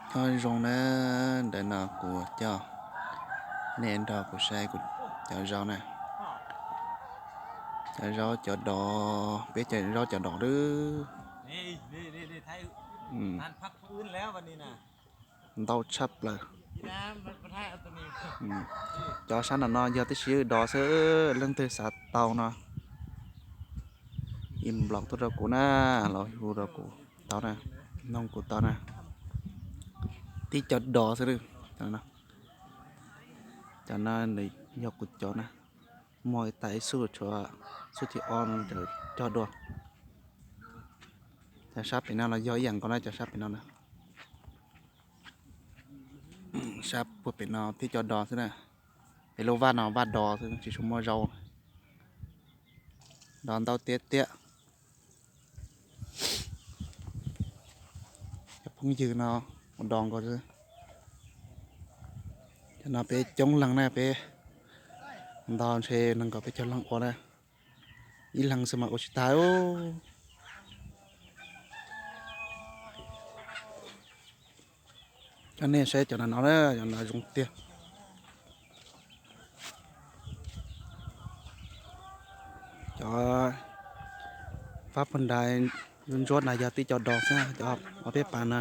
Nyob zoo na, ntawm no kuv coj nej nrog kuv saib kuv cov zaub na. Cov zaub cov dos, peb cov zaub cov dos lawm. Ntau tshaj plaws. Cov sab nram no yog tib si dos xwb, leej twg xav tau no inbox tuaj rau kuv na, los hu rau kuv tau na, noog kuv tau na. Tib cov dos xwb. Cov no yog kuv cov na, muaj ib tag ib xub, tshuav xub thib ob cog dua. Cov sab pem no los yog ib yam nkaus na, cov sab pem no na. Sab puag pem no tib cov dos xwb na. Pem lub vaj no vaj dos xwb, tsis tshua muaj zaub. Dos ntau tiag tiag. Cov phooj ywg no ua dos nkaus xwb. Cov no peb coob leej na, peb nto ntshe nees nkaum peb caug leej ua na. Ib leeg xwb mas ua tsis tag. Coj nej saib cov no no, cov no zoo tiag. Cov fab pag ntais ntsuab no yog tib cov dos xwb, cov ob peb pas no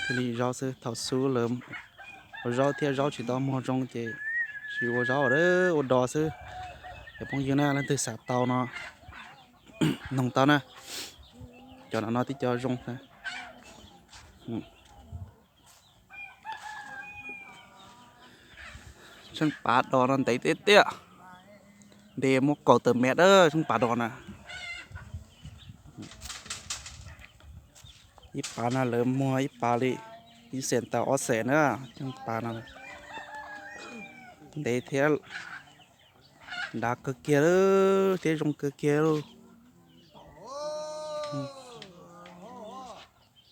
thiaj li zaub xwb. Thaum xub lawv ua zaub thiab zaub tsis tau muag zoo ces tsis ua zaub, ua dos xwb. Cov phooj ywg na, leej twg xav tau no noog tau na. Cov no no tib cov zoo. Tsheej pav dos no ntev tiag tiag, ntev muaj kaum tawm mev a tsheej pav dos na. Ib pav no lawv muag ib pav li ib xees tawm ob xees na, tsheej pav no. Ntev thiab dav kawg kiag thiab zoo kawg kiag lauj.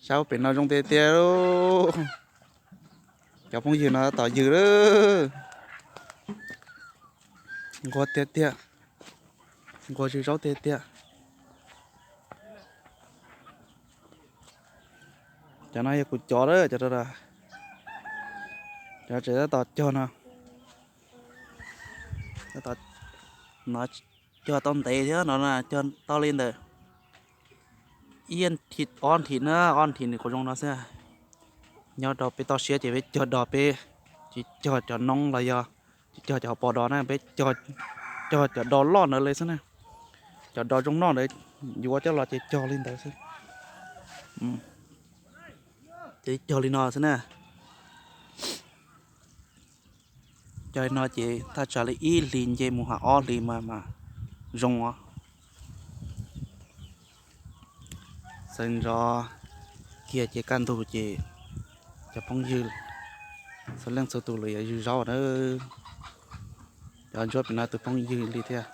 Sab pem no zoo tiag tiag lauj. Cov phooj ywg no tab tom ywg lawm. Nquag tiag tiag, nquag zws zaub tiag tiag. Cov no yog kuv cov lawm, cov, cov tseem tab tom cog no. Tab tom, no cog tau ntev thiab no, cog tau li ntawm ib thim ob thim na, ob thim nws kuj zoo no xwb. Nyob rau peb toj siab ces peb cog dos, peb tsis cog cov noob los yog tsis cog cov hauv paus dos na, peb cog cov dos loj ntawd li xwb na. Cov dos zoo noj ntawd yuav coj los ces cog li ntawd xwb. Ces cog li no xwb na. Cog li no ces thaj tsam li ib hlis nce mus ha ob hlis mas mas zoo os. Sawv ntxov kiag ces kaj ntug ces cov phooj ywg txhua leej txhua tus lawv yuav ywg zaub na. Cov ntsuab pem no tus phooj ywg li thiab.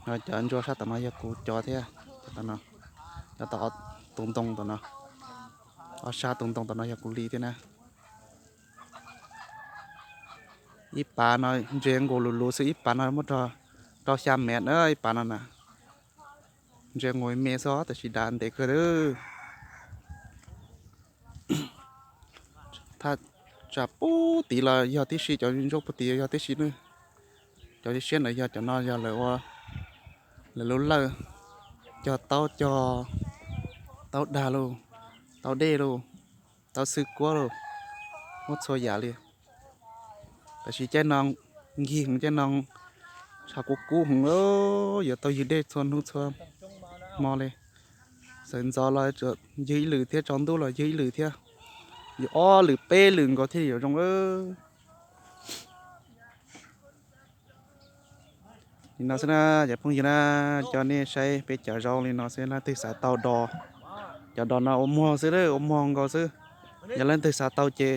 Cov ntsuab sab tom no yog kuv cov thiab. Cov tom no, cov tom tus ntoo tom no, ob sab tus ntoo tom no yog kuv li thiab na. Ib pav no ntse nkaus lus lus xwb, ib pav no muaj rau xya mev na, ib pav no na. Ntse nkaus me xwb tab sis dav ntev kawg. Thaj tsam puag tid los yog tib si, cov ntsuab puag tid yog tib si na. Cov siab ntawd yog cov no yog lawv ua, lawv lub lawj cog taub, cog taub dag lauj, taub dej lauj, taub xwb kuab lauj, muaj txhua yam li. Tab sis caij no nkig heev, caij no tshav kub kub heev, yuav tau ywg dej txhua hnub txhua hmo li. Sawv ntxov los ywg ib lwm thiab, tsaus ntuj los ywg ib lwm thiab, ywg ob lwm peb lwm nkaus thiaj yuav zoo. Li no xwb na, cov phooj ywg na, coj nej saib peb cov zaub li no xwb, leej twg xav tau dos, cov dos no ua muag xwb, ua muag nkaus xwb. Yog leej twg xav tau ces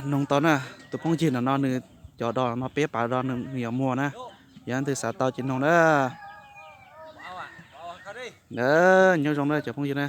noog tau na. Tus phooj ywg no no nws cov dos no peb pav dos nws yuav muag na. Yog leej twg xav tau ces noog na. Nyob zoo na cov phooj ywg na.